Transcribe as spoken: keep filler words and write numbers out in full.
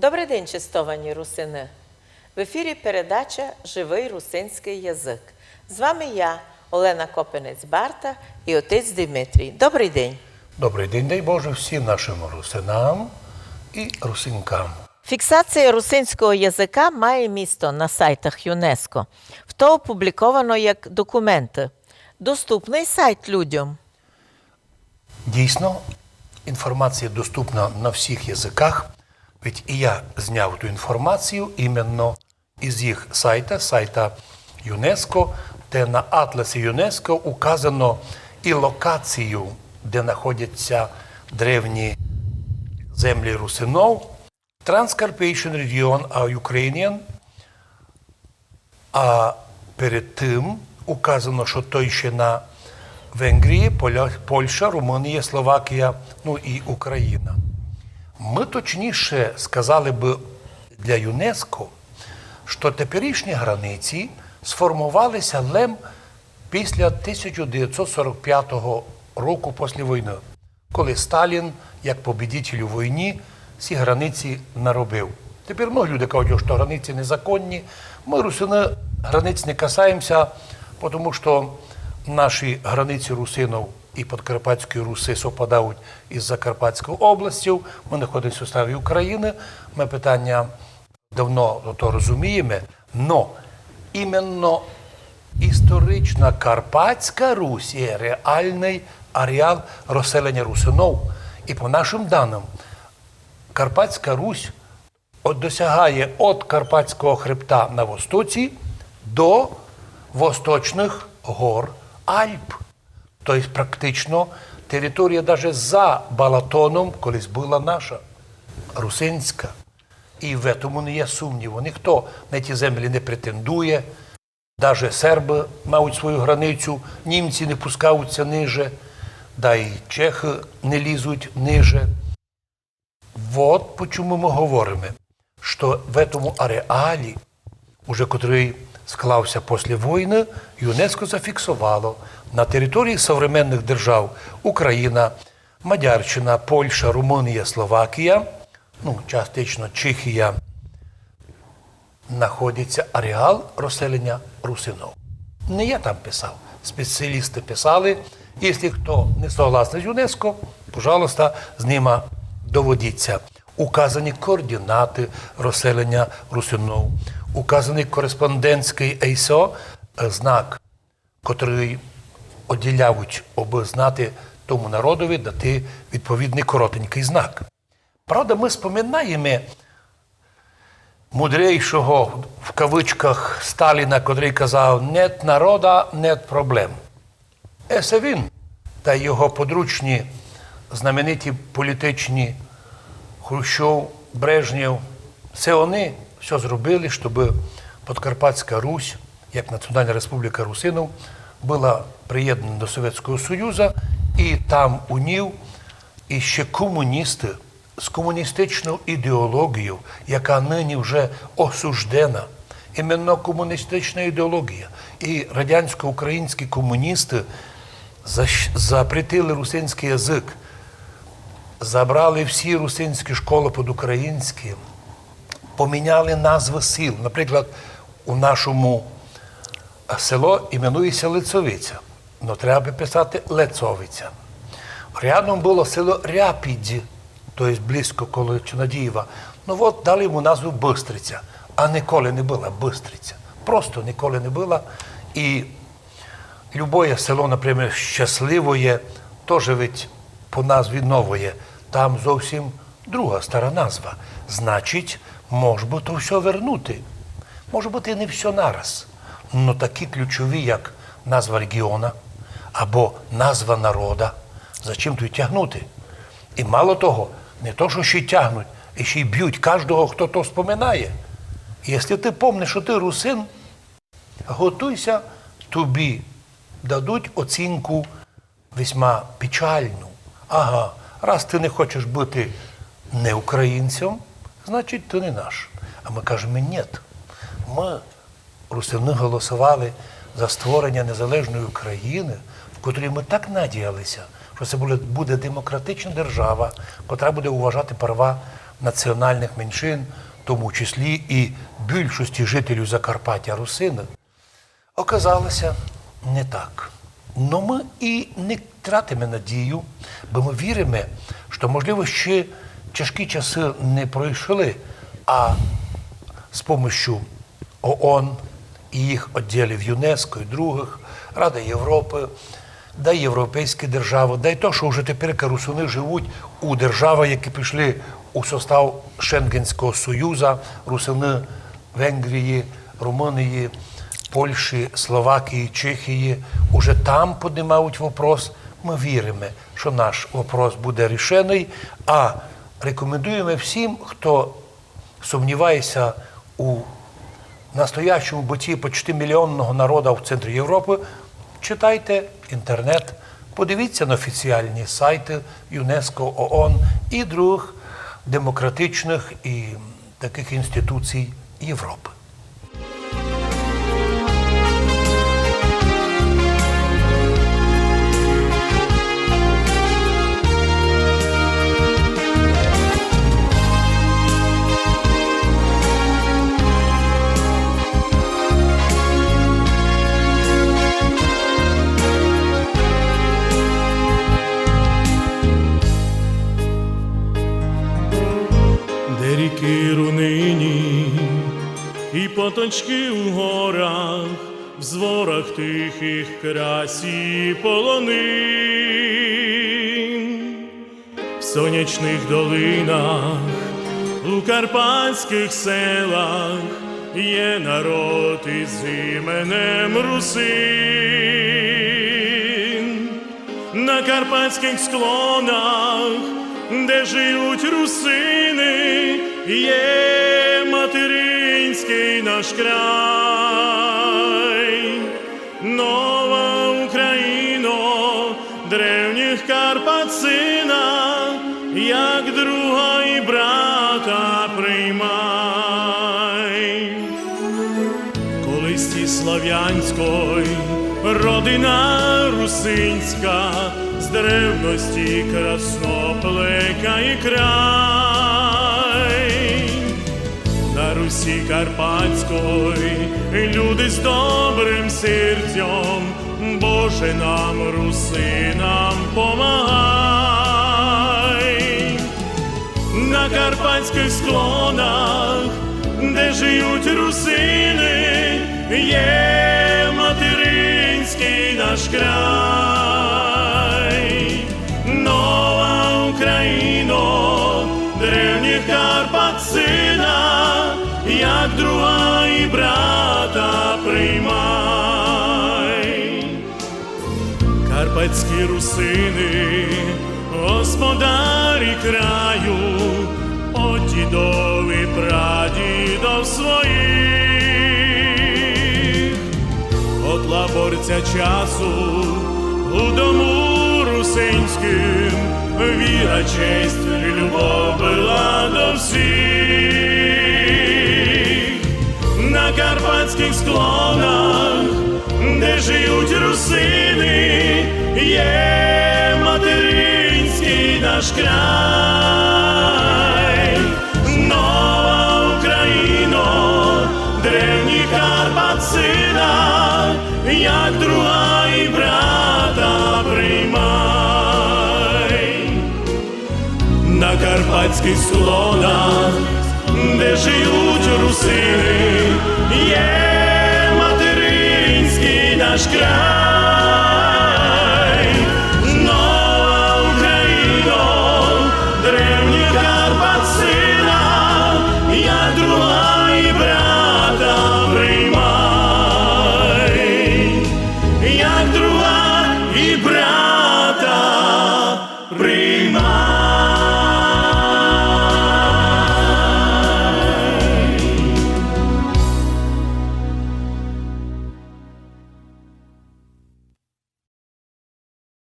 Добрый день, честовані русины! В ефірі передача «Живый русинськый язык». З вами я, Олена Копинець-Барта, і отець Димитрій. Добрый день! Добрый день, дай Боже, всім нашым русинам і русинкам. Фіксація русинського языка має місто на сайтах ЮНЕСКО. В то опубліковано як документы. Доступный сайт людям. Дійсно, інформація доступна на всіх языках, ведь і я зняв ту інформацію іменно із їх сайта, сайта ЮНЕСКО, де на атласі ЮНЕСКО указано і локацію, де знаходяться древні землі русинов, Transcarpathian Region of Ukrainian, а перед тым указано, што то ще на Венгрії, Поля-, Польща, Румунія, Словакія, ну і Україна. Мы точніше сказали бы для ЮНЕСКО, што теперішні границі сформовалися лем після тисяча девятьсот сорок пятого року, після войны, коли Сталін, як побідітель у войні, всі границі наробив. Тепер многі люди кажуть, што границі незаконні. Мы, русины, границь не касаємося, тому што наші границі русинов і Подкарпатської Руси совпадають із Закарпатською областю. Мы знаходимося в составі Україны. Мы питання давно то розумієме, но іменно історична Карпатська Русь є реалный ареал розселення русинов. І по нашым даным, Карпатська Русь от-, досягає от Карпатського хребта на востоці до восточных гор Альп. То єсть практично територія даже за Балатоном колись была наша, русинська. І в этому не є сумніву. Ніхто на ті землі не претендує. Даже сербы мають свою границю, німці не пускають ся ниже, да й чехы не лізуть ниже. Вот почему мы говориме, што в этому ареалі, уже котрый склався после войны, ЮНЕСКО зафіксовало на території современных держав Україна, Мадярщина, Польща, Румунія, Словакія, ну, частично Чехія, знаходиться ареал розселення русинов. Не я там писав, спеціалісты писали. Якщо хто не согласный з ЮНЕСКО, пожалуйста, з нима доводіться. Указані координаты розселення русинов, указаний кореспондентськый ейсо, е, знак, котрый одділявуть, обы знати тому народови дати відповідный коротенькый знак. Правда, мы споминаєме мудрейшого, в кавычках, Сталіна, котрый казав: «Нет народа, нет проблем». Есе він та його подручні, знамениті політичні Хрущов, Брежнєв, се они всьо зробили, щобы Подкарпатська Русь, як Національна Республіка Русинов, была приєднана до Совєтського Союза, і там у нїв іще комуністы з комуністичною ідеологією, яка нині вже осуждена, іменно комуністична ідеологія, і радянсько-українські комуністы защ-, запретили русинськый язык, забрали всі русинські школы під українські, поміняли назвы сіл. Наприклад, у нашому село іменує ся Лицовиця, но треба бы писати Лецовиця. Рядом было село Ряпідь, то єсть близько коло Чинадієва. Ну вот, дали йому назву Быстриця, а ніколи не была Быстриця. Просто ніколи не была. І любоє село, наприклад, Щасливоє, тоже ведь по назві Новоє. Там зовсім друга стара назва. Значить, мож бы то всьо вернути. Може быти, не всьо нараз, но такі ключові, як назва реґіона або назва народа, зачем туй тягнути? І мало того, не то, што ще й тягнуть, іще й бють каждого, хто то споминає. Якщо ты помниш, што ты русин, готуй ся, тобі дадуть оцінку весьма печальну. Ага, раз ты не хочеш быти не українцем, значить, ты не наш. А мы кажеме: «Нєт. Мы, русины, голосовали за створення незалежної України, в котрій мы так надіяли ся, што се буде, буде демократична держава, котра буде уважати права національных меншин, в тому числі і більшості жителів Закарпаття русины, оказало ся не так. Но мы і не тратиме надію, бо мы віриме, што, можливо, ще тяжкі часы не пройшли, а з помощю ООН і їх одділів ЮНЕСКО і другых, Рады Європы, да й європейські державы, да й то, што вже тепер русины живуть у державах, які пішли у состав Шенгенського союза, русины Венгрії, Румынії, Польщі, Словакії, Чехії, уже там поднимають вопрос. Мы віриме, што наш вопрос буде рішеный, а рекомендуєме всім, хто сумніває ся у настоящому бытії почти мільйонного народа в центрі Європы, читайте інтернет, подивіться на офіціальні сайты ЮНЕСКО, ООН і другых демократичных і такых інституцій Європы. Де рікы рунинї і поточкы у горах, в зворах тихых красі полонин, в сонячных долинах, у карпатськых селах є народ із іменем Русин. На карпатськых склонах, де жиють русины, є материнськый наш край. Нова Україно, древніх Карпат сына, як друга і брата приймай. Колись ті славянськой родина русинська з древности красно плекає край. На Русі Карпатськой люди з добрым серцьом, Боже, нам, русинам, помагай. На карпатськых склонах, де жиють русины, є материнськый наш край. Нова Україно, древніх Карпат сына, як друга і брата приймай. Карпатські русины, господарі краю, од дідов і прадідов своїх, од лаборця часу у дому русинськым віра, честь і любов была до всіх. На карпатськых склонах, де жиють русины, є материнськый наш край. Нова Україно, древніх Карпат сына, як друга і брата приймай. На карпатськых склонах, де жиють русины, є материнськый наш край.